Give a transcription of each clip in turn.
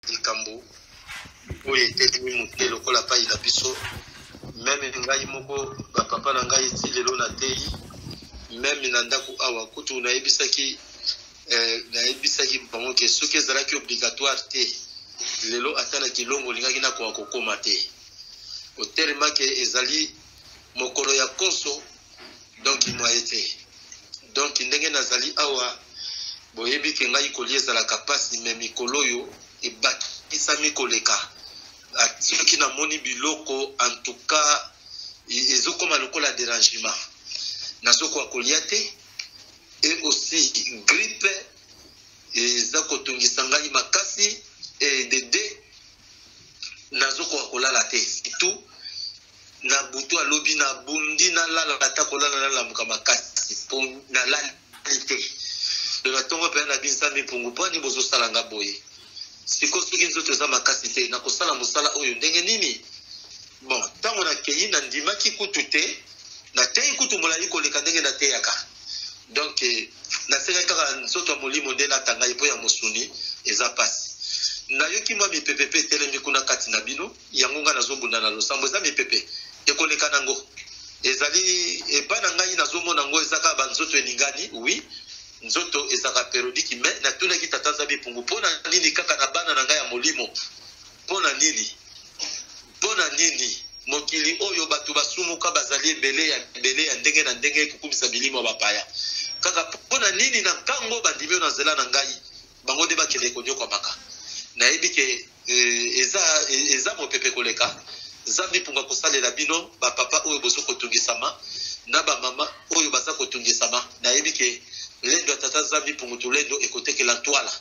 Likambo oyo etelemi moke lokola pai na biso, meme ngai moko, bapapa na ngai ti lelo nateyi meme na ndako awa. Kutu nayebisaki bango ke soki ezalaki obligatoire te, lelo ata na Kilongo olingaki nakoka kokóma te, otelema ke ezali mokolo ya konso. Donc moye te. Donc ndenge nazali awa, boyebi ke ngai kolia ezalaka mpasi, me mikolo oyo ebakisami koleka. Soki namoni biloko, en tout cas ezokoma lokola dérangement, nazokoka kolia te. Et aussi grippe eza kotungisa ngai makasi. Et de deux, nazokoka kolala te, surtout na butu. Alobi nabundi, nalala ata kolala, nalamuka makasi mpo nalali te. Donc na ntongo mpenza na binzambi mpungu, mpo ani bozosala nga boye? Siko soki nzoto eza makasi te, nakosala mosala oyo ndenge nini? Bon, ntango nakei, nandimaki kutu te, nateyi kutu molai koleka ndenge nateyaka. Donc nasengaki kaka nzoto ya molimo nde nata ngai, mpo ya mosuni eza mpasi. Nayoki mwa mipepe mpe etelemi kuna kati na bino. Yango ngai nazobunda na losambo. Eza mipepe ekoleka nango, ezali epai na ngai, nazomona yango, eza kaka banzoto eningani. Oui, nzoto ezalaka périodique, mais natunaki tata Nzambe mpungu, mpo na nini kaka na bana na ngai ya molimo? Mpo na nini? Mpo na nini mokili oyo bato basumuka bazali ebele ya ebele ya ndenge na ndenge, ekokumisa milimo ya bapaya kaka? Mpo na nini na ntango bandimi oyo na nzela na ngai, bango nde bakende konyokwamaka? Nayebi ke eza mopepe koleka. Nzambe mpunga kosalela bino bapapa oyo bozo kotungisama na bamama oyo baza kotungisama. Nayebi ke lendo ya tata Nzambe mpungu tulendo ekotekela ntwala.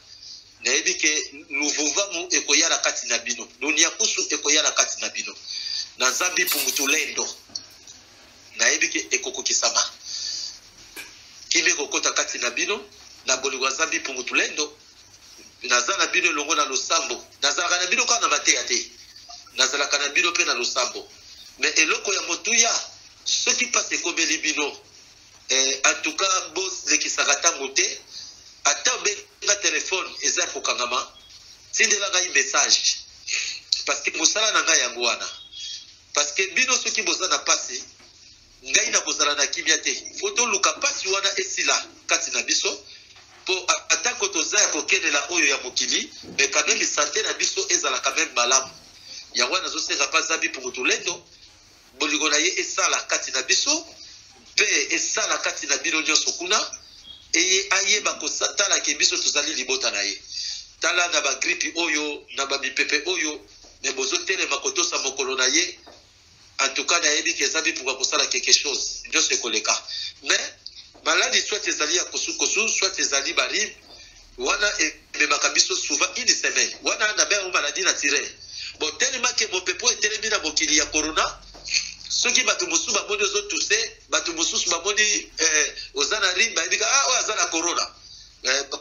Nayebi ke luvuvamu ekoya na kati na bino, luniakusu ekoya na kati na bino na Nzambe mpungu tulendo. Nayebi ke ekokokisama, kimia ekokota kati na bino na bolingo ya Nzambe mpungu tulendo. Naza na bino elongo na losambo. Nazalaka na bino kaka na mateya te, nazalaka na bino mpe na losambo. Me eloko ya motuya, soki mpasi ekomeli bino, en tout cas bolekisaka ntango te. Ata obenga, telefone eza ya kokangama, tindela ngai message, parce que mosala na ngai yango wana. Parce que bino soki boza na mpasi, ngai nakozala na kimia te. Fo toluka mpasi wana esila kati na biso, mpo atako toza ya kokelela oyo ya mokili, mais quand même santé na biso ezala quand même malamu. Yango wana nazosenga mpa Nzambe mpungu tulendo, bolingo na ye esala kati na biso mpe esala kati na bino nyonso kuna. Eye ayeba kotala ke biso tozali libota na ye. Tala na bagrippe oyo, na bamipepe oyo, me bozotelema kotosa mokolo na ye. En tout cas nayebi ke eza bipuka kosala quelque chose, nyonso ekoleka. Mais maladi, soit ezali ya kosukosu, soit ezali barhume wana ememaka biso souvent une semaine wana, na bengango maladie naturelle. Bon, tellement ke mopepe oyo etelemi na mokili ya corona, soki bato mosusu bamoni ozotuse, bato mosusu bamoni oza na rhume, bayebi ka ah, oyo aza na corona.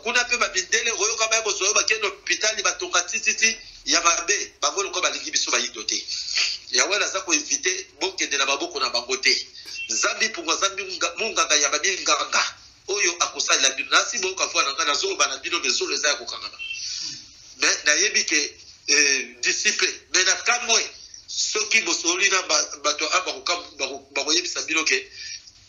Kuna mpe bamindele oyoka baya kozwa yo, bakende hôpital, batonga tititi ya mabe. Bango lokola balingi biso bayindo te, yango wana aza koéviter bokende na maboko na bango te. Nzambe mpungu aza munganga ya baminganga oyo akosalela bino. Nasi boyoka voix na ngai, nazoloba na bino, mezolo eza ya kokangama. Me nayebi ke disciple me na kamwe, soki bosololi na bato a bakoyebisa bino ke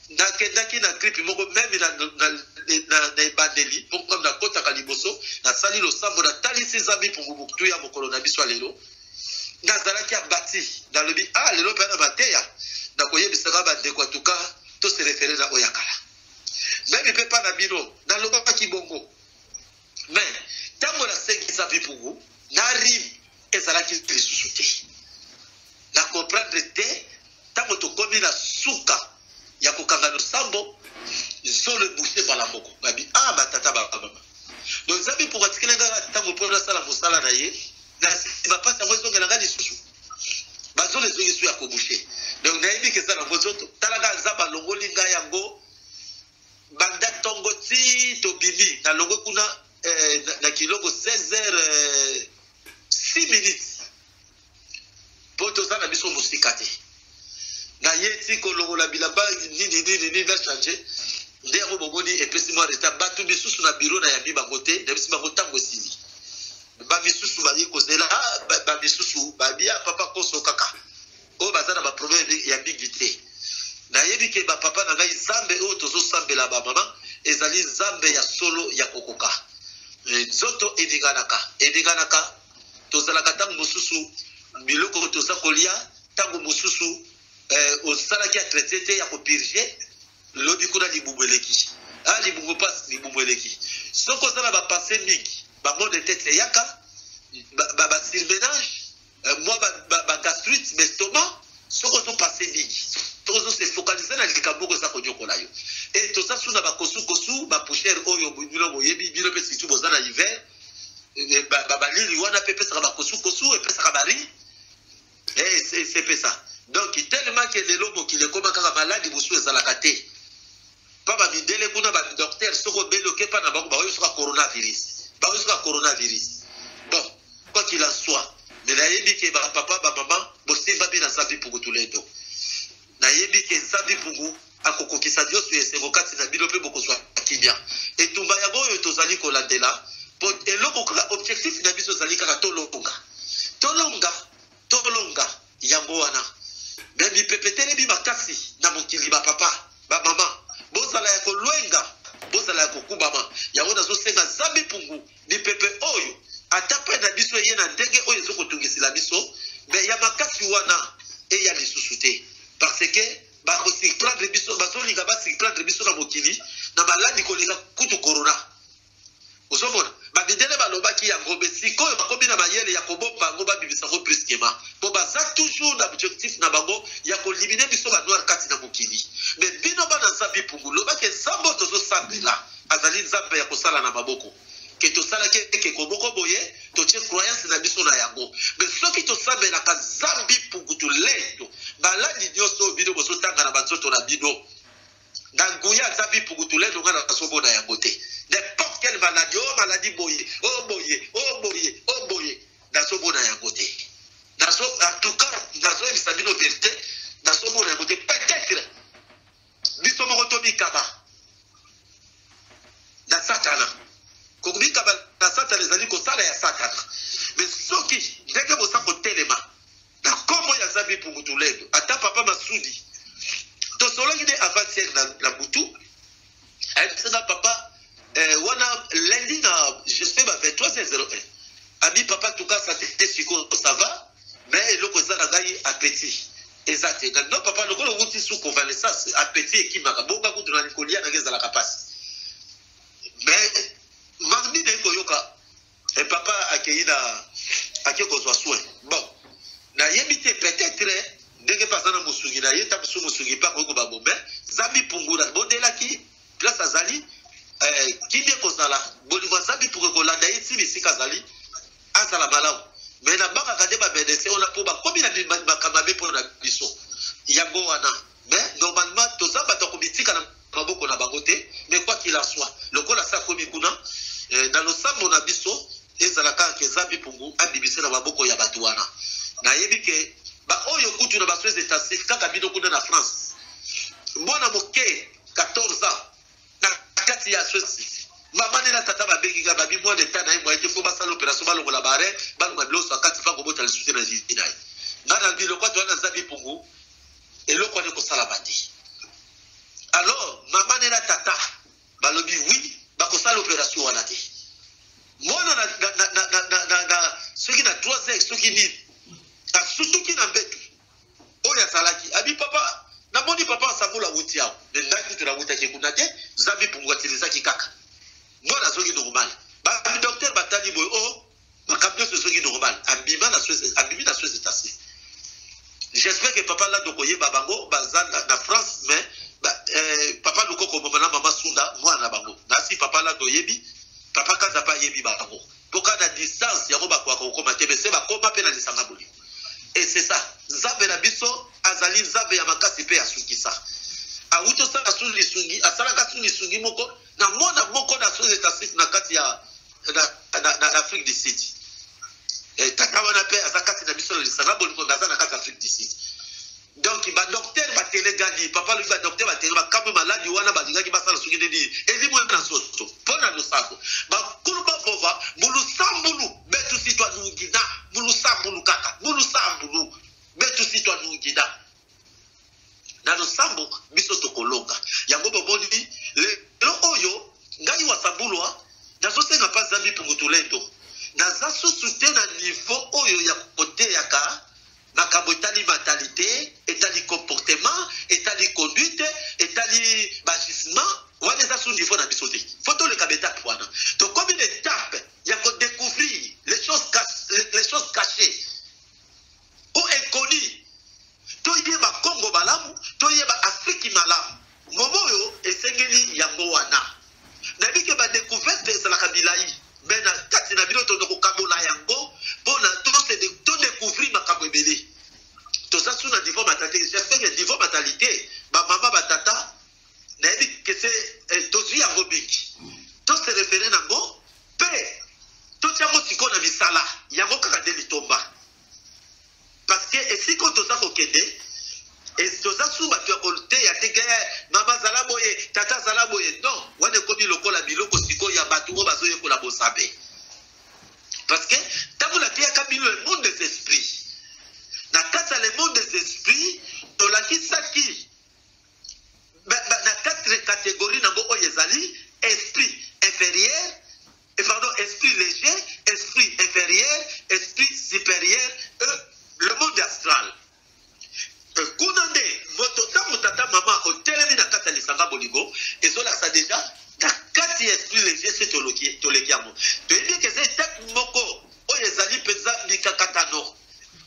nakendaki na grippe moko meme na ebandeli, mpo ngam nakɔtaka liboso, nasali losambo, natalisi Nzambe mpungu butu ya mokolo na biso ya lelo. Nazalaki abati, nalobi ah, lelo mpe na mateya nakoyebisaka bandeko, atuka tose référer na oyo ya kala. Meme mpe mpa na bino nalobaki bongo. Mais ntango nasengi Nzambe mpungu, na rhume ezalaki lisusu te. Na comprendre te, ntango tokomi na suka ya kokanga losambo, zolo eboucher mbala moko. Babi ah, batata, bamama, donc Nzambe mpungu atikeli ngaka ntango mpo nasala mosala na ye. Na nsima mpasi yango ezongela nga lisusu, bazolo ezongi su ya koboucher. Donc nayebi ke eza nango nzoto. Talaka, Nzambe alongoli ngai yango banda ntongo ti tobimi. Nalongwe kuna na Kilongo 16 heures 6 minutes, mpo toza na biso mosika te. Naye ti kolongola bilamba, nini nini nini, na changer nde yango bomoni epesi mwa retard. Bato misusu na biro nayambi bango te, nayebisi bango ntango esili. Bamisusu baye kozela. Bamisusu babia papa koso kaka oyo baza na baproblème ya mingi te. Nayebi ke bapapa na ngai, Nzambe oyo tozosambela, bamama, ezali Nzambe ya solo ya kokoka. Nzoto eninganaka, eninganaka. Tozalaka ntango mosusu biloko toza kolia, ntango mosusu osalaki entretien te ya kopurger. Lobi kuna libumu eleki, ah, libumu mpasi, libumu eleki. Soki oza na bapensées mingi, bamaux de tête eyaka, basurmenage, mwa bagastrite, baestomac. Soki ozopenser mingi, soki ozose focaliser na likambo moko eza konyokola yo. E toza su na bakosukosu, bapoussière oyo bino boyebi, bino mpe surtout boza na hiver, balili wana mpe epesaka bakosukosu, epesaka bari, esepesa. Donc tellement ke lelo mokili ekóma kaka maladi mosusu ezalaka te. Mpa bamindele kuna, badocteur, soki obeli, okepa na bango, baoyo soka coronavirus, baoyo soka coronavirus. Bon, quoi qu'il en soit, mais nayebi ke bapapa, bamama, bosimbami na Nzambe Mpungu Tulendo. Nayebi ke Nzambe Mpungu akokokisa nyonso ya esengo kati na bino mpe bokozwa kimia. Etumba yango oyo tozali kolandela, po eloko kaka, objectif na biso ezali kaka tolonga, tolonga, tolonga. Yango wana me mipepe etelemi makasi na mokili. Bapapa, bamama, bozala ya kolwenga, bozala ya kokubama. Yango nazosenga Nzambe Mpungu, mipepe oyo ata mpe na biso eye na ndenge oyo ezokotungisela biso, me ya makasi wana eya lisusu te, parce que bakosurprendre biso, bazolinga basurprendre biso na mokili na maladi koleka kutu corona. Ozomona bamindele balobaki yango, me sikoyo bakomi na mayele ya kobomba yango, babimisa yango brusquement, mpo baza toujours na objectif na bango ya koéliminer biso banoir kati na mokili. Me bino bana Nzambe Mpungu, lobaki Nzambe oyo tozosambela azali Nzambe ya kosala na maboko ke tosalaki ekeko moko boye, totie croyance na biso na yango. Me soki tosambelaka Nzambe Mpungu Tulendo, maladi nyonso oyo bino bozotanga na banzoto na bino, na nguya Nzambe Mpungu Tulendo, nga nazomona yango te. N'importe quelle maladie, oyo maladie boye, oyo boye, oyo boye, oyo boye, nazomona yango te. Nazo, en tout cas, nazoyebisa bino vérité, nazomona yango te. Peut-être biso moko tomikaba na Satana. Komikaba na Satana ezali kosala ya Satana. Me soki ndenge boza kotelema na nkombo ya Nzambe Mpungu Tulendo, ata papa Masudi tosolaki nde avant-hier na butu, ayebisaka papa wana lundi na, j'espère, ba 23h01, abi: "Papa, tuka te, sikoyo ça va, mais eloko eza na ngai, appétit eza te." Non papa, lokola owuti sous convalescence, appétit ekimaka bonga kutu na kolia nanga ezalaka mpasi. Mais mardi naye koyoka papa akei na ake kozwa soin. Bon, nayebi te, peut-être ndenge mpe aza na mosungi na ye, ta mosu mosungi mpe akoki kobabombe. Nzambe Mpungu bondelaki place azali, kimia ekozala, bolingo ya Nzambe Mpungu ekolanda ye ti bisika azali, azala malamu. Me nabangaka nde bamédecin wana, mpo bakomi na makambo mabe mpo na biso. Yango wana, mais normalement toza bato ya komitika na maboko na bango te. Mais quoi qu'il en soit, lokola sa akomi kuna, na losambo na biso ezala kaka ke Nzambe Mpungu abimise na maboko ya bato wana. Nayebi ke baoyo kutu na basoins intensifs, kaka bino kuna na France, mwana moke 14 ans na kati ya soins, mama nde na tata babengi nga, babi mwana eta na ye moye te, fo basala opération, balongola bare, balongola biloko ya kati, mpa kobota lisusu te na vie na ye. Nga na biloko ati wana, Nzambe Mpungu, eloko wana ekosalama te. Alors mama nde na tata balobi oui, bakosala opération wana te. Mwana na soki na 3 heures, soki nini, asutuki na mbeto oyo azalaki, abi: "Papa, namoni papa asambola, awuti awa." Me ngai kutu nawutaki kuna te. Nzambe Mpungu atilisaki kaka, mwana azongi normal. Badocteur batali boye, o makambo nyonso ezongi normal, abimi na soins intensifs. J'espère que papa Lando koyeba bango baza na France, mais papa Lukoko mama na mama Sunda, mwana na bango nasi. Papa Lando oyebi, papa Kanza mpe ayebi bango, mpo kaka na distance yango bakoka kokóma te, mese bakóma mpe na lisanga bolingo. Et c'est ça, Nzambe na biso azali Nzambe ya makasi mpe asukisa. Awuti osala su lisungi, asalaka su lisungi moko na mwana moko na soins intensifs na kati ya na Afrique du Sud. Tata wana mpe aza kati na biso na lisanga bolingo, aza na kati ya Afrique du Sud. Donc ba docteur batelengani, papa alobi ba docteur batelengani, bakamwe maladi wana balingaki basala soki nde nini, elimwe na nzoto mpo na losambo. Bakulu bavova mulusambulu betu sitwa nungina mulusambulu kaka mulusambulu betu sitwa nungina na losambo biso tokolonga yango. Bomoni lelo oyo ngai wasambulwa nazosenga mpa Nzambi Pungutulendo, naza susu te na niveau oyo ya koteyaka makambo etali mentalité, etali comportement, etali conduite, etali baagissement. Wana eza su niveau na biso te. Fo toleka baétape wana, tokomi na étape ya kodécouvrir les choses cachées ou inconnues. Toyeba Kongo malamu, toyeba Afriki malamu. Momo oyo esengeli yango wana, nayebi ke badécouverte ezalaka milai, me na kati na bino tondo kokabola yango mpona todécouvrir makambo ebele. Toza su na niveau mentalité. J'espère que niveau mentalité, bamama, batata, nayebi ke se tozwi yango mingi, tose référer nango mpe totia yango sikoyo na misala. Yango kaka nde litomba, parce que esika oyo toza kokende, toza su bato ya koteya te ke mama azala boye, tata azala boye. Non, wana ekomi lokola biloko sikoyo ya bato oyo bazoyekola bozabe, parce que ntango nateyaka bino le monde des esprits, na kati ya le monde des esprits tolakisaki na quatre catégorie nango oyo ezali esprit inférieur, pardon, esprit léger, esprit inférieur, esprit supérieur et le monde astral. Kuna nde moto ntango tata mama otelemi na kati ya lisanga bolingo, ezolakisa deja na kati ya esprit léger. Se toleki yango, toyebi eke eza etape moko oyo ezali mpenza mikakatano,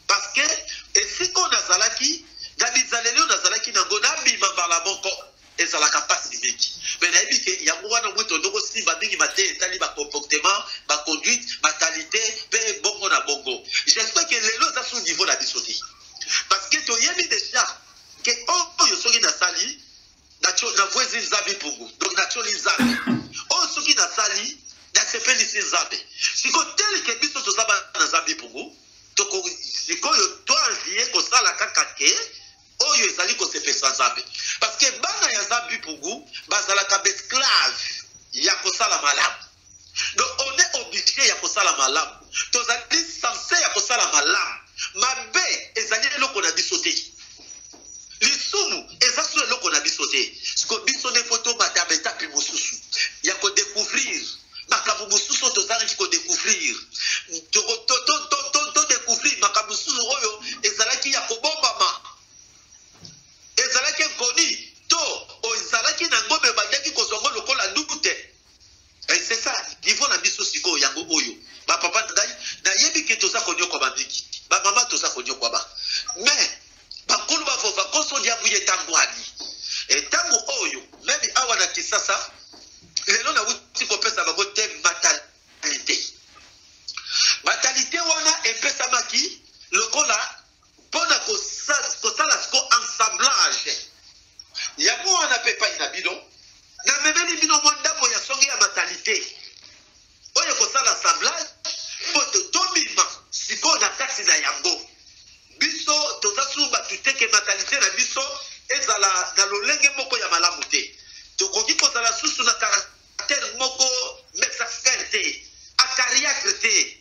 parce que esika oyo nazalaki na bizaleli oyo nazalaki nango, nabima mbala moko ezalaka mpasi mingi. Me nayebi ke yango wana mwi tondo kosimba mingi mateya etali bacomportement, baconduite, mentalité mpe bongo na bongo. J'espère que lelo eza su niveau na biso te, parce que toyebi déjà ke oyo soki nasali, navwezi Nzambe mpungu, donc natioli Nzambe. Oyo soki nasali, nasepelisi Nzambe. Sikoyo telike biso toza bana Nzambe mpungu, sikoyo toenvie kosala kaka ke oyo ezali kosepelisa Nzambe, parce que bana ya Nzambe mpungu bazalaka baesclave ya kosala malamu. Donc on est obligé ya kosala malamu, tozali censé ya kosala malamu. Mabe ezali eloko na biso te, lisumu eza so eloko na biso te. Siko biso nde fo tobata baétape mosusu ya kodécouvrir makambo mosusu oyo tozalaki kodécouvrir, todécouvrir makambo mosusu oyo ezalaki ya kobombama, ezalaki inconnu to ezalaki na ngombe, ebandaki kozwa ngo lokola doute. C'est ça niveau na biso sikoyo yango oyo. Bapapa na ngai, nayebi ke toza konyokwama mingi, bamama toza konyokwama, mais bakulu bavova koso diambu ye tangwani ntango oyo. Même awa na Kisasa lelo nawuti kopesa bango te mentalité. Mentalité wana epesamaki lokola mpona kosala siko assemblage yango wana mpe epai na bino. Namemeli bino mwa ndambo ya songe ya mentalité oyo kosala assemblage mpo tobima sikoyo na kati na yango. Biso toza su bato te ke mentalité na biso ezala na lolenge moko ya malamu te. Tokoki kozala susu na caractère moko m'exaspère te, acariâtre te.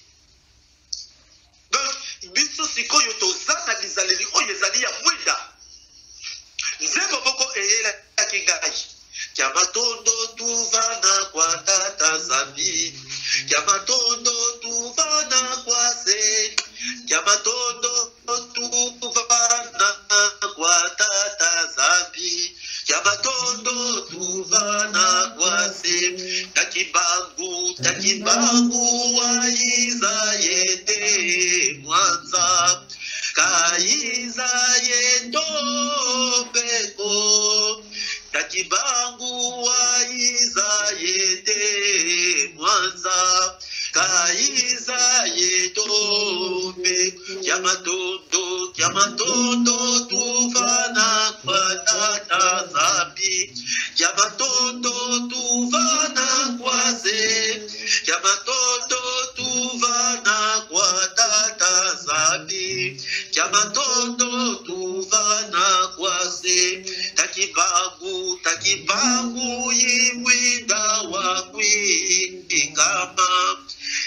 Donc biso sikoyo toza na bizaleli oyo ezali ya mwinda. Nzembo moko eyelaki ngai: Kya matondo tuvana kwa tata Zambi, kya matondo tuvana kwa se, kya matondo tuvana kwa tata Zambi, kya matondo tuvana kwa se, takibangu takibangu waiza yete mwanza kaiza yetobeko, takibangu waiza yete mwanza kaiza yetobe, kyamatondo kyamatondo tuvana kwa tata Zambi, kyamatondo tuvana kwa ze, kyamatondo tuvana kwa tata Zambi, kyamatondo tuvana. Kimbangu yimwinda wa kwingama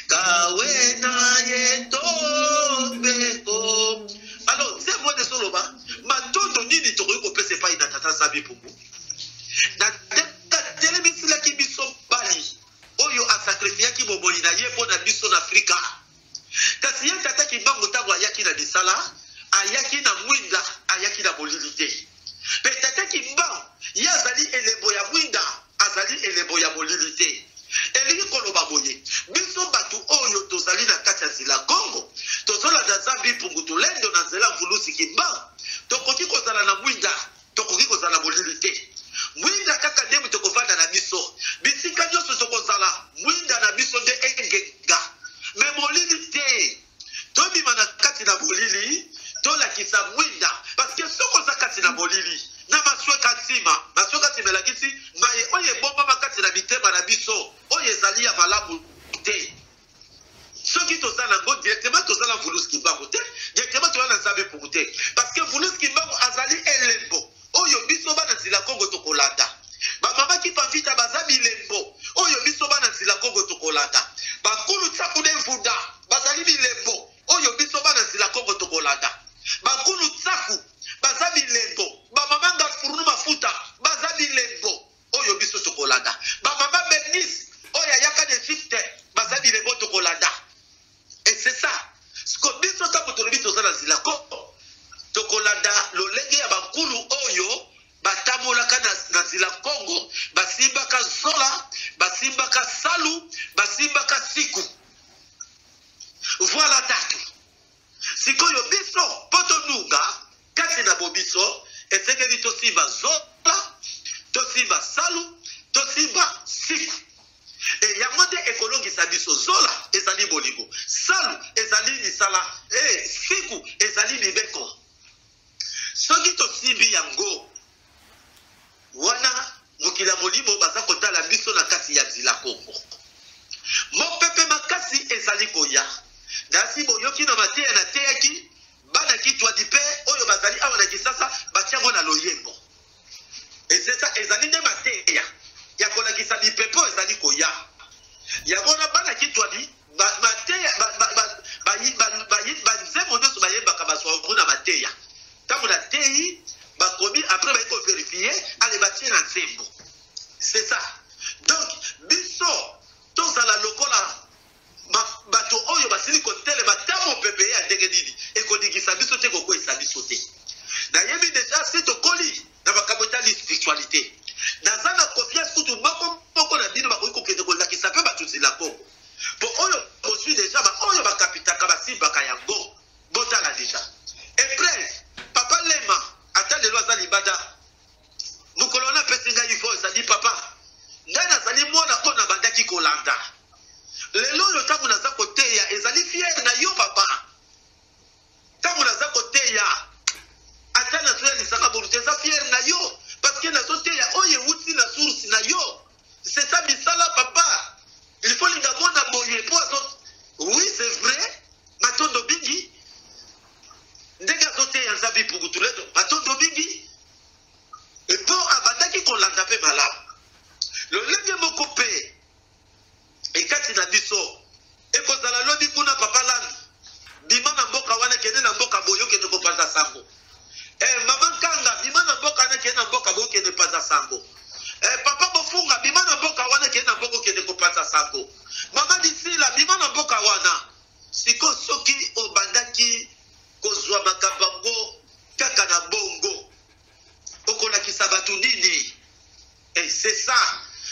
kawena ye tombeko. Alors nzembo wana ezoloba matondo nini tokoki kopesa epai na Tata Nzambe Mpungu na ndenge atelemisilaki biso bali oyo asakrifiyaki bomoi na ye mpo na biso na Afrika. Kasi ye Tata Kimbangu ntango ayaki na misala, ayaki na mwinda, ayaki na molili te. Mpe Tata Kimbangu ye azali elembo ya mwinda, azali elembo ya molili te. Elingi koloba boye, biso bato oyo tozali na kati ya nzela Kongo, tozolanda Nzambi Mpungu Tulendo na nzela Mvuluzi Kimbangu, tokoki kozala na mwinda, tokoki kozala na molili te. Mwinda kaka nde moto ekovanda na biso. Bisika nyonso tokozala, mwinda na biso nde engenga. Me molili te. Tobima na kati na molili, tolakisa mwinda. Parce que soki oza kati na molili, na masweka nsima, masweka nsima elakisi maye oyo ebombama kati na mitema na biso, oyo ezali ya malamu te. Soki toza na ngo directement toza na Mvuluzi Kimbangu te, directement toza na Nzambe Mpungu te, parce que Mvuluzi Kimbangu azali elembo oyo biso bana nzila Kongo tokolanda. Ba mama Kimpa Vita baza bilembo oyo biso bana nzila Kongo tokolanda. Bakulu Tsaku de Mvunda bazali bilembo oyo biso bana nzila Kongo tokolanda. Bakulu Tsaku baza bilembo, ba mama Ngafurunu Mafuta baza bilembo oyo biso tokolanda. Ba mama Bernice oyo ayaka na Egypte baza bilembo tokolanda. Et c'est ça. Siko biso ntango tolobi toza na nzela ko tokolanda lolenge ya bankulu oyo batambolaka na, na nzela Kongo, basimbaka zola, basimbaka salu, basimbaka siku. Voilà tatu. Sikoyo biso mpo tonunga kati na bobiso, esengeli tosimba zola, tosimba salu, tosimba siku. E yango nde ekolongisa biso. Zola ezali bolingo, salu ezali misala, e siku ezali mibeko. Soki tosimbi yango wana, mokili ya molimo baza kotala biso na kati ya nzila Kongo. Mopepe makasi ezali koya. Nasi boyoki na mateya nateyaki bana Kitwadi mpe oyo bazali awa na Kisasa batia yango na loyembo. Ezesa ezali nde mateya ya kolakisa mipepe oyo ezali koya. Yango wana bana Kitwadi mateya banzembo nyonso bayembaka bazwa yango na mateya. Ntango nateyi bakomi après baye koverifie ale batie na nzembo. C'est ça. Donc biso tozala lokola bato oyo basili kotelema ta mopepe ya ndenge nini ekoningisa biso te, kokweyisa biso te. Nayebi deja si tokoli na makambo etali spiritualité, naza na confiance kutu moko moko na bino bakoki kokende kolakisa mpe bato nzela Kongo, mpo oyo bozwi deja baoyo bakapitaka basimbaka yango. Botala deja epreuve papa Lema, ata lelo aza libanda. Mokolo wana apesi ngai voice, adi papa, ngai nazali mwana oyo nabandaki kolanda. Lelo oyo ntango naza koteya ezali fiere na yo papa. Ntango naza koteya ata nazoya lisanga boluta eza fiere na yo, parce que nazoteya oyo ewuti na source na yo. C'est ça misala papa. Il faut linga mona boye po azo. Oui, c'est vrai. Matondo mingi ndenge azoteya Nzambe Mpungu Tulendo, matondo mingi mpo abandaki kolanda mpe malamu. Lolenge moko mpe ekati na biso ekozala lobi kuna papa Landi, bima na mboka wana, kende na mboka boye okende kopanza sango. Mama Nkanga, bima na mboka wana, kende na mboka boye okende panza sango. Papa Bofunga, bima na mboka wana, kende na mboka okende kopanza sango. Mama Disila, bima na mboka wana. Siko soki obandaki kozwa makambo yango kaka na bongo, okolakisa bato nini? C'est ça.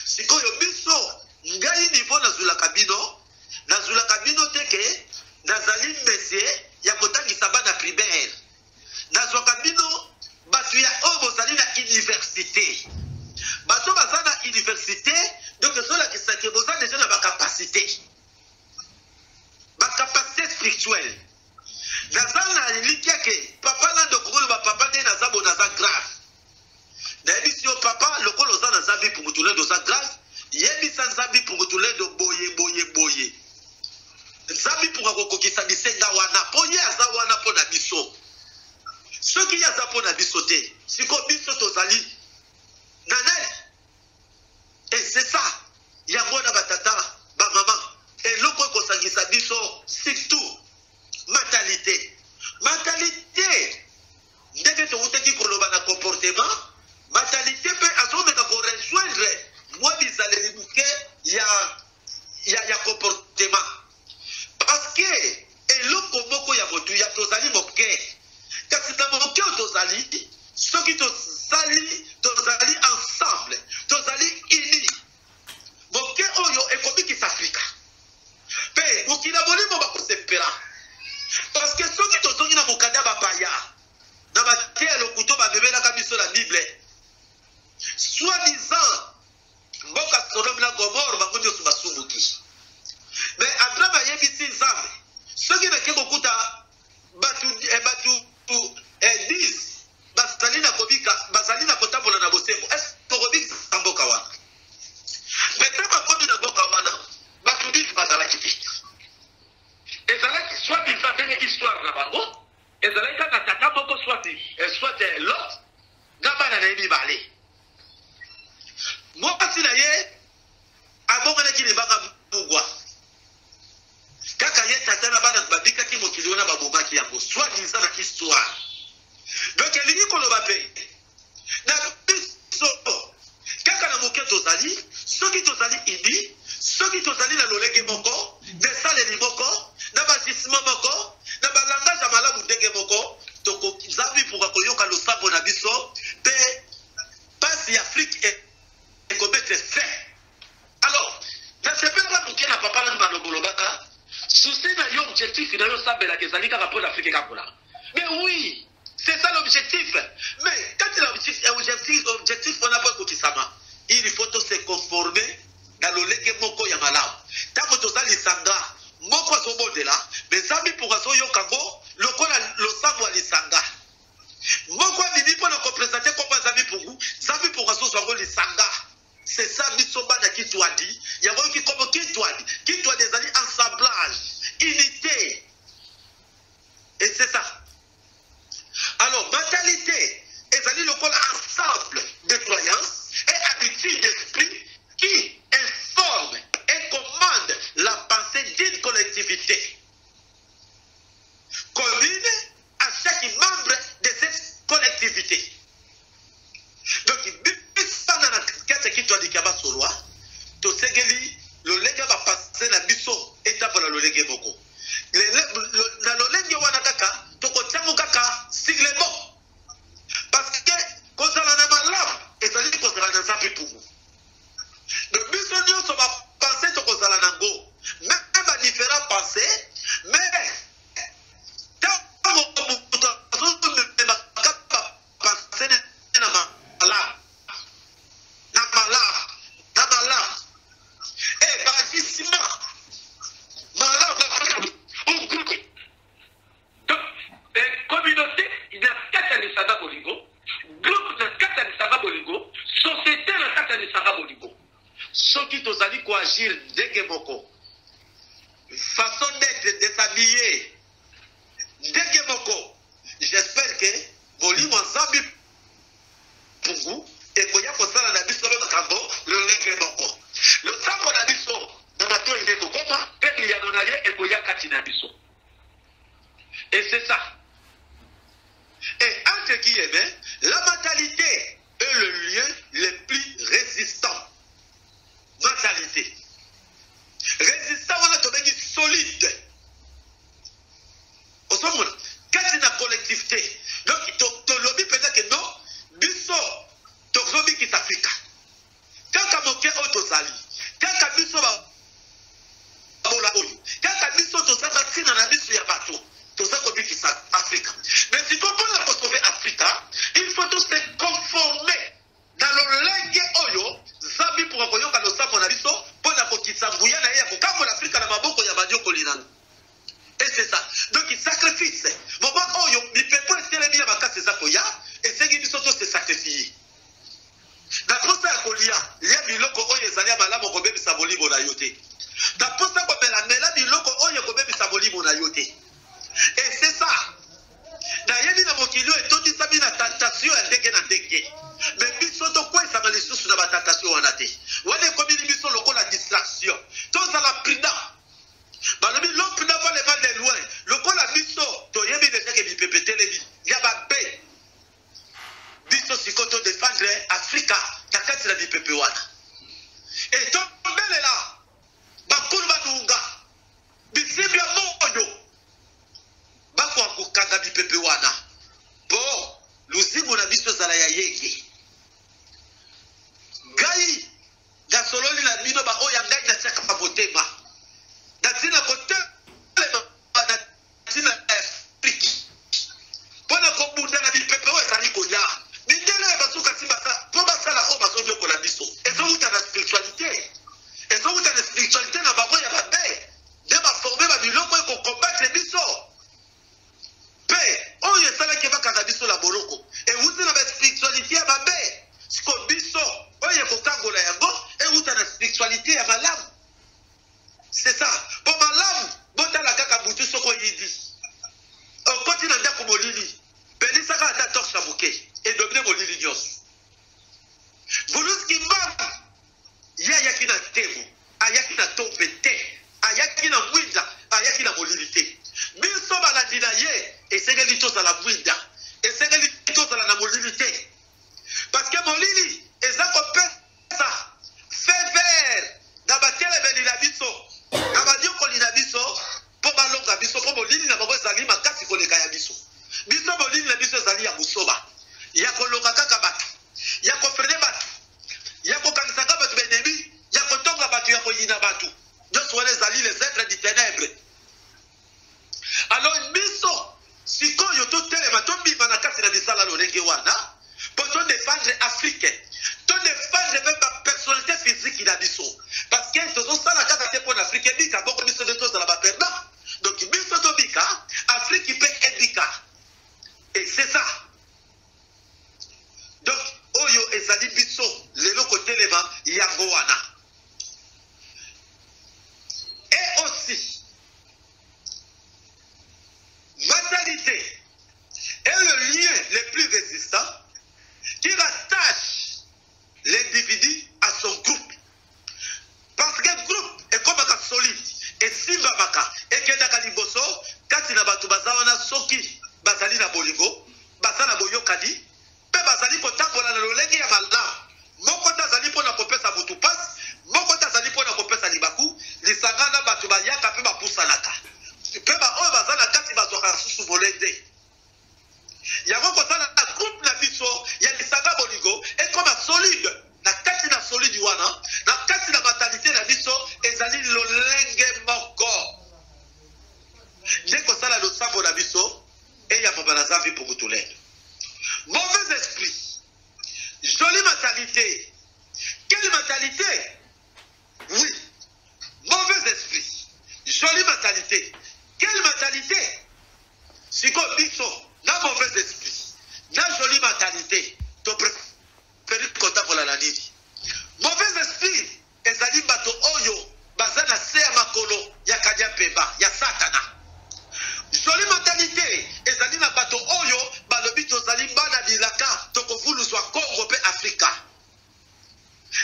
Sikoyo biso, ngai niveau nazulaka bino, nazulaka bino te ke nazali monsieur ya kotangisa bana primaire. Nazwaka bino bato ya oyo bozali na université. Bato baza na université, donc ezolakisa ke boza deja na bacapacité, bacapacité spirituelle. Naza na elikya ke papa Lando okoloba papa nde naza bo naza grave. Nayebisi yo papa, lokola oza na Nzambe Mpungu Tulendo oza grave, yebisa Nzambe Mpungu Tulendo boye boye boye. Nzambe Mpungu akokokisa bisenga wana mpo ye aza wana mpo na biso. Soki ye aza mpo na biso te, sikoyo biso tozali na nani? Mentalité. Mentalité ndenge towutaki koloba na comportement, mentalité mpe azomeka ko rejoindre mwa bizaleli moke ya, ya, ya comportement, parce que eloko moko ya motuya, tozali moke, kasi na moke oyo tozali, soki tosali, tozali ensemble, tozali uni, moke oyo ekobikisa Afrika mpe mokili ya molimo bakosepela. Parce que soki tozongi na mokanda ya bapaya na mateya ya lokuto bamemelaka biso na Bible, soi-disant mboka Sodome na Gomore bango nyonso basumuki, mais Abraham ayebisi Nzambe: soki nake kokuta bato 10 bazali na kobika, bazali na kotambola na bosembo, est tokobikisa mboka wana? Mais ntango akomi na mboka wana, bato 10 bazalaki te. Ezalaki soi-disant, ndenge histoire na bango ezalaki, kaka tata moko, soit Lot na bana na ye mibale. Mwasi na ye abonganaki libanga mungwa. Kaka ye tata na bana babikaki, mokili wana babomaki yango, soi-disant na histoire. Donc elingi koloba mpe na biso, kaka na moke tozali, soki tozali unis, soki tozali na lolenge moko, na esaleli moko, na bagisement moko, na balangage ya malamu ndenge moko, Nzambe mpoka koyoka losambo na biso mpe mpasi ya Afrique ekomettre fin. Alors nasepelaka moke na papa nani balobolobaka souci na yo, objectif na yo osambelaka ezali kaka mpo na Afrique ekambola. Mais oui, c'est ça l'objectif. Mais quand l'objectif wana mpo ekokisama, il faut to se conformer na lolenge moko ya malamu. Ntango toza lisanga moko, azobondela, mais Nzambe mpoka azoyoka ngo lokola losambo ya lisanga. Moko abimi mpona koprésenter kombo ya Nzambe Mpungu, Nzambe Mpungu azozwa yango lisanga. C'est ça, biso bana Kitwadi, yango oyoki kombo Kitwadi. Kitwadi ezali assemblage, unité, et c'est ça. Alors mentalité ezali lokola ensemble de croyances et habitudes d'esprit qui informe et commande la pensée d'une collectivité commune à chaque membre de cette collectivité. Donc biso na kati ya Kitwadi ya basolwa, tosengeli lolenge ya bapensées na biso etambola lolenge moko. Na lolenge wana kaka tokotiango kaka sigle moko, parce que kozala na malamu ezali kozala na Nzambe Mpungu. Donc biso nyonso bapensées tokozala nango même badifférent pensées, mais ntango moto azomemaka bapensées na malamu, na malamu, na malamu e bagisement malamu. Donc communauté na kati ya lisanga bolingo, groupe na kati ya lisanga bolingo, société na kati ya lisanga bolingo. Soki tozali koagir ndenge moko, façon d'être, de s'habiller ndenge moko, j'espère que molimo Nzambe Mpungu ekoya kosala na biso makambo lolenge moko. Losambo na biso na matoi nde ekokoma mpe liyano na ye ekoya kati na biso, et c'est ça. Et entre guillemets, la mentalité est le lien le plus résistant. Mentalité résistant wana tobengi solide, ozomona kati na collectivité. Donc tolobi mpenza ke non, biso tozobikisa Afrika kaka moke oyo tozali, kaka biso babola oyo, kaka biso tozanga ntina na biso ya bato, toza kobikisa Afrika. Mais sikoyo, mpona kosauver Afrika, il faut to se conformer na lolenge oyo Nzambe mpoka koyoka losambo na biso mpo na kokitisa nguya na ye ya kokambola Afrika na maboko ya banyokoli nano. Et c'est ça. Donc sacrifice, moment oyo mipepo etelemi ya makasi eza koya, esengi biso to se sacrifier. Na posa ya kolia, lia biloko oyo ezali ya malamu, kobebisa molimo na yo te. Na posa komela, mela biloko oyo ekobebisa molimo na yo te. Et c'est ça. Nayebi na mokili oyo etondisami na tentation ya ndenge na ndenge, mais biso tokwesama lisusu na batentation wana te. Wana ekomili biso lokola distraction. Tozala prudent. Balobi: "L'homme prudent voit le mal de loin." Lokola biso toyebi etelemi ya mabe. Biso sikoyo to defendre Afrika na kati na mipepe wana. E tombelela bakulu banunga bisimbi ya moyo bakoka kokanga mipepe wana po luzingu na biso ezala ya yenge. Ngai nasololi na bino ba oyo ya ngai natiaka motema na ntina kotelema na ntina ya Afriki mpo na kobunda na mipepe oyo ezali koya. Mindele oyo bazoka ti mpo basala oyo bazonyokola biso, ezowuta na spiritualité, ezowuta na spiritualité na bango ya mabe nde baforme ba biloko ekokombattre biso. Mpe oyo esalaki bakanga biso na boloko ewuti na baspiritualité ya mabe. Siko biso oyo ekokangola yango ewuta na spiritualité ya malamu. C'est ça. Po malamu botala kaka butu soko oyindi okoti na ndako molili, pelisaka ata torche ya moke edomine molili nyonso. Vuluzi Kimbangu ye ayaki na ntemo, ayaki na tombe te, ayaki na mwinda, ayaki na molili te. Biso balandi na ye esengeli tozala mwinda, esengeli tozala na molili te, parce que molili eza kopesa feu vert na batelemeli na biso, na banyokoli na biso, mpo balonga biso, mpo molili na bango ezali makasi koleka ya biso. Biso molili na biso ezali ya busoba, ya koloka kaka bato, ya kofrene bato, ya kokangisaka bato baennemi, ya kotonga bato, ya koyina bato. Nyonso wana ezali les êtres du ténèbre. Alors biso sikoyo totelema, tobima na kati na misala lolenge wana mpo todefendre Afrique, todefendre mpe bapersonnalité physique na biso, parce que tozosala kaka te mpo na Afrique ebika, bongo biso nde tozala baperdant. Donc biso tobika, Afrique mpe ebika, et c'est ça. Donc oyo ezali biso lelo kotelema yango wana. Et aussi mentalité est le lien le plus résistant qui rattache l'individu à son groupe. Parce que groupe ekomaka solide, esimbamaka, ekendaka liboso kati na bato baza wana soki bazali na bolingo, baza na boyokani mpe bazali kotambola na lolenge ya malamu. Moko te azali mpona kopesa motu mpasi, moko te azali mpona kopesa libaku. Lisanga na bato bayaka mpe bapusanaka, mpe baoyo baza na kati bazwaka lisusu molende. Yango kosala na groupe na biso ya lisanga bolingo ekoma solide. Na kati na solide wana, na kati na mentalité na biso ezali lolenge moko nde kosala losambo na biso eyambama na Nzambe Mpungu-Tulendo. Mauvais esprit, jolie mentalité. Quelle mentalité? Oui, mauvais esprit, jolie mentalité. Quelle mentalité? Sikoyo biso na mauvais esprit na jolie mentalité topréférer kotambola na nini? Mauvais esprit ezali bato oyo baza na se ya makolo ya kadia pemba ya Satana. Jolie mentalité ezali na bato oyo balobi tozali bana bilaka, tokovuluswa Kongo mpe Afrika.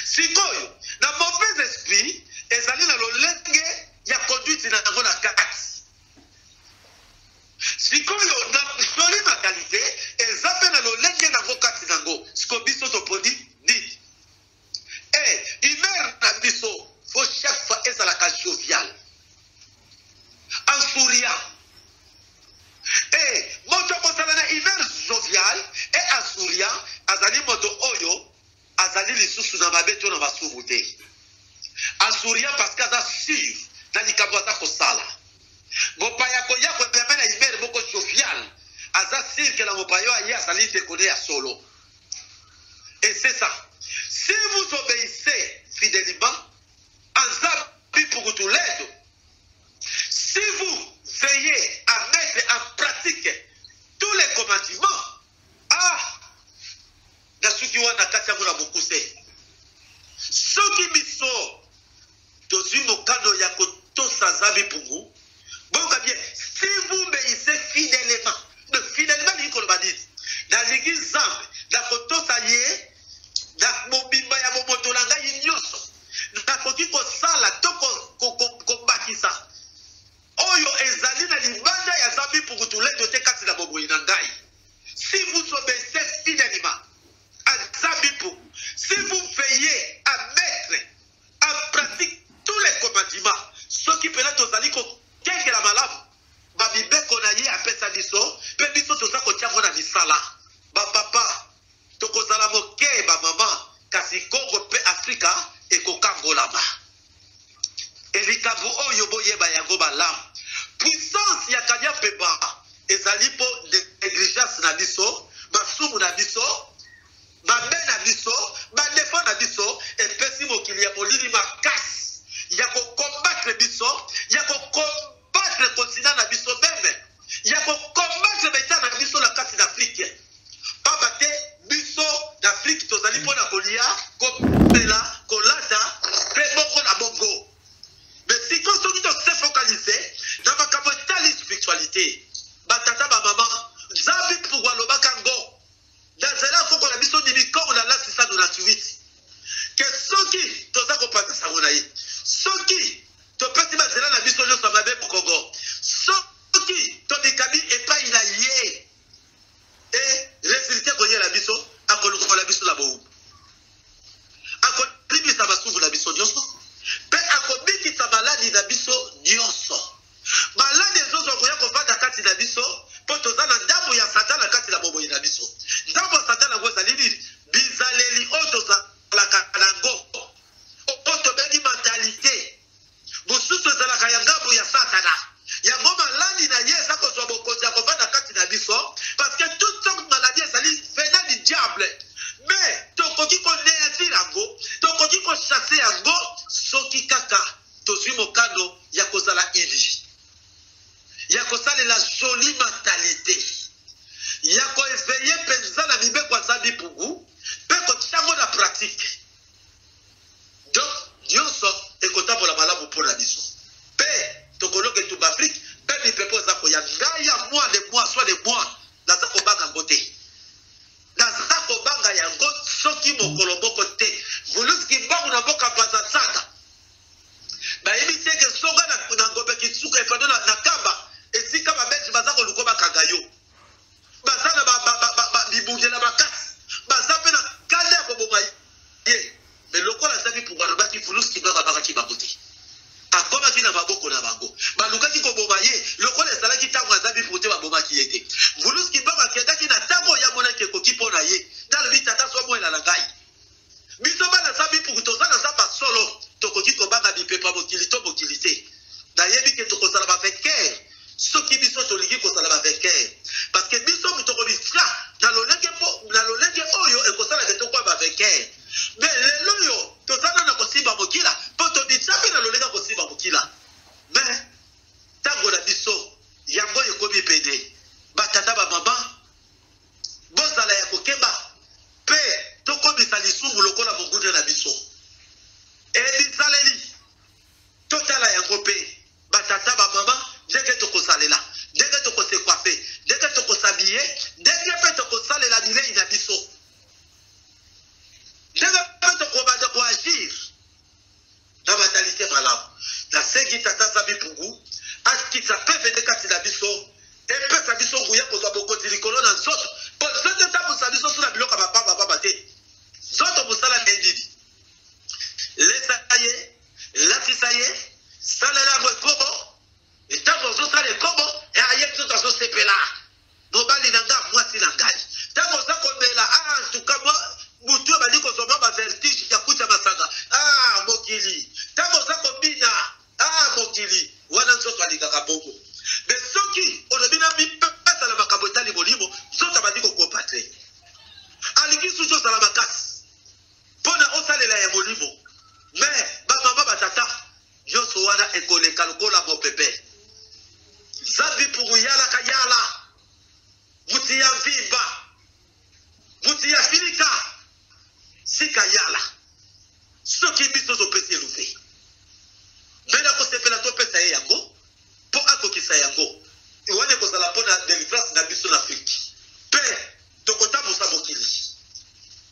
Sikoyo na mauvais esprit ezali na lolenge ya conduite na yango na kati. Sikoyo na jolie mentalité eza mpe na lolenge nango kati nango. Sikoyo biso toponi nini? E humeur na biso faut chaque fois ezalaka jovial, en souriant. E moto akozala na humeur jovial e en souriant azali moto oyo azali lisusu na mabe to na masumu te. En souriant parce que aza sûr na likambo aza kosala. Mopaya koya koyamba na humeur moko jovial, aza sûr ke na mopaya oyo aye azali ndeko ya solo. Et c'est ça. Si vous obéissez fidèlement à Nzambi Mpungu-Tulendo, si vous veillez à mettre en pratique tous les commandements, ah, nasuki wana kati yango na mokuse. Soki biso tozwi mokano ya kotosa Nzambi Mpungu, boyoka bien, si vous obéissez fidèlement, donc fidèlement elingi koloba nini? Nalingi Nzambe, nakotosa ye na mobimba ya bomoto na ngai nyonso, nakoki kosala to kobakisa oyo ezali na libanda ya Nzambi Mpungu. Ezali mpo negligence na biso, masumu na biso, mabe na biso, ba defauts na biso epesi mokili ya molili makasi ya ko combattre biso, ya ko combattre continent na biso meme, ya ko combattre ba etats na biso na kati na Afrique. Pamba te biso na Afrique tozali mpo na kolia, komela, kolata mpe bongo na bongo. Mais sikoyo soki to se focaliser na makambo etali spiritualite, ba tata ba mama, Nzambe Mpungu alobaka ngo na nzela ya koko na biso Nimikongo na l'an 698 que soki toza kopanza sango na ye, soki topesi ba nzela na biso nionso ya mabe mokongo, soki tomikabi epayi na ye, e resultat ekoyela biso, akolongola biso na bowumbu. Akolimbisa masumu na biso nyonso mpe akobikisa maladi na biso nyonso. Maladi ezozwa koya kovanda kati na biso mpo toza na ndambo ya Satana kati na bomoi na biso. Ndambo ya Satana yango ezali nini? Bizaleli oyo tozalaka na yango, oyo tobengi mentalite. Mosusu ezalaka ya ngambo ya Satana. Yango maladi na ye eza kozwa bokonzi ya kovanda kati na biso, parce que toute sorte maladie ezali venant du diable. Mais tokoki ko neantir yango, tokoki ko chasser yango soki kaka tozwi mokano ya kozala unis, ya kosalela jolie mentalite, ya ko eveiller penza na mibeko ya Nzambi Pungu pe kotia yango na pratique. Donc nionso ekotambola malamu po na biso pe tokolonga etumba Afrique pe mipepe oza koya ngai ya moi de moi soit de moi naza kobanga yango te naza kobanga yango soki mokolo moko te Vuluzi Kimbangu na mboka Mpanza Nsaka bayebi te ke songa na, na Ngombe Kitsuka eh, pardon, na, na Kamba esika ba Belge baza koluka bakanga yo baza na ba, ba, ba, ba, ba, bibundela makasi baza mpe na kanda ya koboma ye me lokola azaki mpungu alobaki fulus kimbangu abakaki bango te akomaki na maboko na bango balukaki koboma ye lokola ezalaki ntango aza bipu te babomaki ye te vulus kimbangu akendaki na ntango oyo amonaki ekoki mpo na ye nde alobi tata zwa mwela na ngai Biso bana za bipuku toza na zamba solo tokoki kobanga mipepa mokili to mokili te. Nayebi ke tokozala ba vainqueur soki biso tolingi kozala ba vainqueur parce que biso moto tokomitia na lolenge mpo na lolenge oyo ekosala ke tokoma ba vainqueur. Mais lelo oyo toza nano kosimba mokila mpo tomitia mpe na lolenge ya kosimba mokila mais ntango na biso yango ekomi pene batata ba mama Bozala ya kokeba mpe tokomisa lisumu lokola monguna na biso. E bizaleli, totala yango mpe batata, bamama, ndenge tokosalela, ndenge toko se coiffer, ndenge toko s'habiller, ndenge mpe tokosalela bilei na biso, ndenge mpe tokobanda ko agir na mentalite malamu. Nasengi Tata Nzambe Mpungu akitisa PVD kati na biso, epesa biso nguya kozwa bokonzi likolo na nzoto, mpo nzoto etambwisa biso so na biloko ya bapamba pamba te. Nzoto mosala na ye nini? Lesa ye, latisa ye, salela yango ekobo. Ntango ozosala ekobo, aye nzoto azosepela. Mobali na nga, mwasi na ngai. Tango oza komela, ah en tout cas moi butu ebandi kozwa mwa ba vertige ya kuta masanga. Ah mokili. Tango oza kobina, ah mokili. Wana nzoto alingaka bongo. Mais soki olobi na mipesa na makambo etali molimo, nzoto abandi ko combattre. Alingi susu ozala makasi pona osalela ya molimo. Mais ba mama ba tata Nionso wana ekoleka lokola mopepe. Zambi mpungu yalaka yala, muti ya mvimba, muti ya filika, sika yala. Soki biso topesi ye luve, mbele akosepela topesa ye yango mpo akokisa yango. Wana ekozala mpo na delivrance na biso na Afrique. Mpe tokotambusa mokili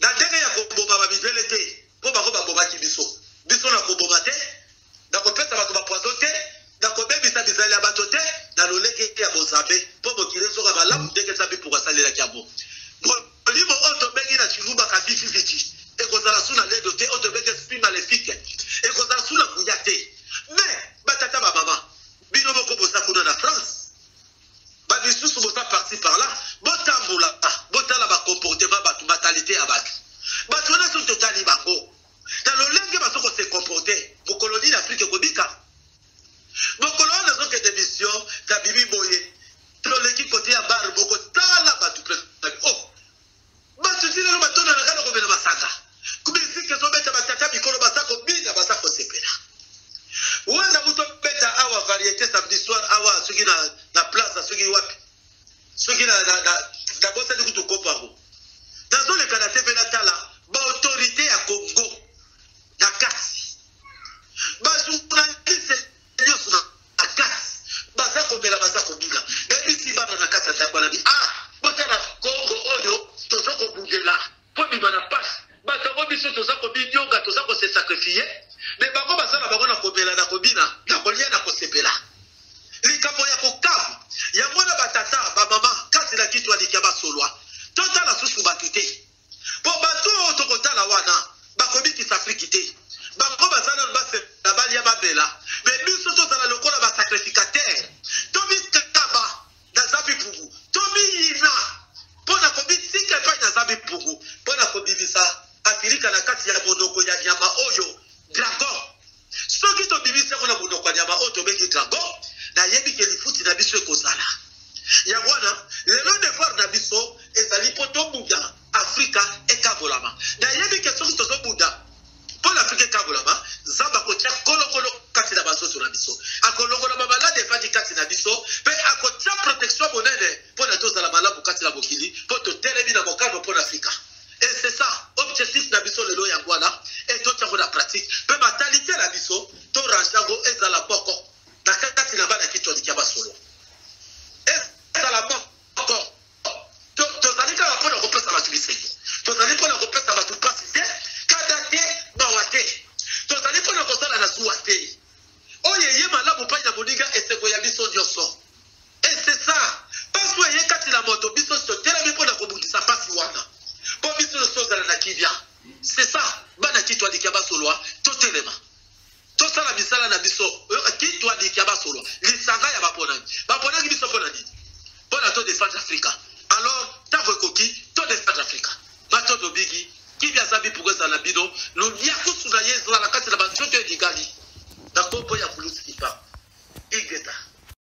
na ndenge ya koboma ba mindele te. Mpo bango babomaki biso. Biso na koboma te, na kopesa bato ba poison te, na kobebisa bizaleli ya bato te, na lolenge ya bonzambe, mpo mokili ezonga malamu ndenge Nzambe Mpungu asalelaki yango. Molimo oyo tobengi na Tshiluba kabififici ekozala su na lendo te, oyo tobengi esprit malefique ekozala su na nguya te. Mais ba tata ba mama, bino moko boza kuna na France, ba misusu boza parti par là, botambola, botala ba comportement bato, mentalite ya bato. Bato wana soki totali bango na lolenge bazo ko se comporter, mokolo nini Afrique ekobika? Mokolo wana nazokende mission na bibi boye, toleki kote ya Soki na, na, na,